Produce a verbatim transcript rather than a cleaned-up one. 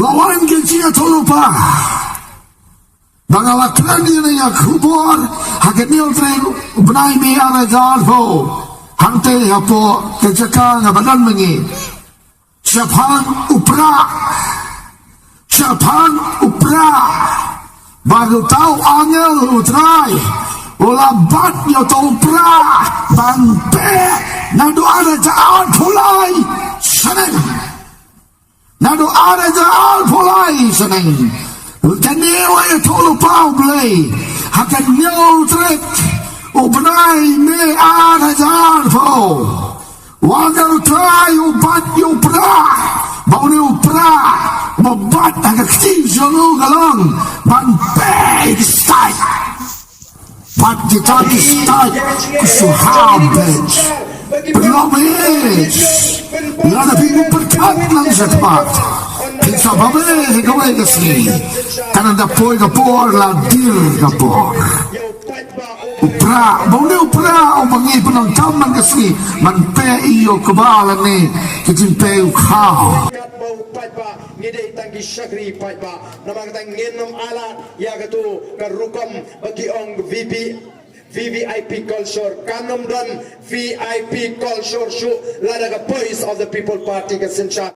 Ka wan ka jingïathuhlypa ba nga la kren ïa kane ka khubor ha ka hynñiew tarik u bnai May ar hajar arphew, hangtei hapoh ka jaka nga ba don mynne. Shaphang u Prah, shaphang u Prah, ba uta u angel U Trai u la bat ïa uta u Prah ban peh naduh ar hajar arphew lai shaneng. Naduh ar hajar arphew lai shaneng. Kane ka ïathuhlypa U Blei ha ka hynñiew tarik u bnai May ar hajar arphew. Wan U Trai u bat ïa u Prah, ba une u Prah uba bat ha ka kti jong u ka long ban peh ïa ki stait. Bad kita ki stait ki shu hap beit. Pynlong beit. Lada phi pyrkhat nang shakhmat, phin sa babe ha kawei ka sngi. Kan da poi ka por la dier ka por. U Prah, ba une u Prah uba ngi pyndonkam man ka sngi, man peh ïa u kba lane ki jingpeh u khaw. Katba u paidbah ngi dei tang ki shakri paidbah. Namar kata ngin ym ailad ïa katu ka rukom ba ki ong VP, VVIP culture. Kan ym don VIP culture shuh lada ka Voice of the People Party ka synshar.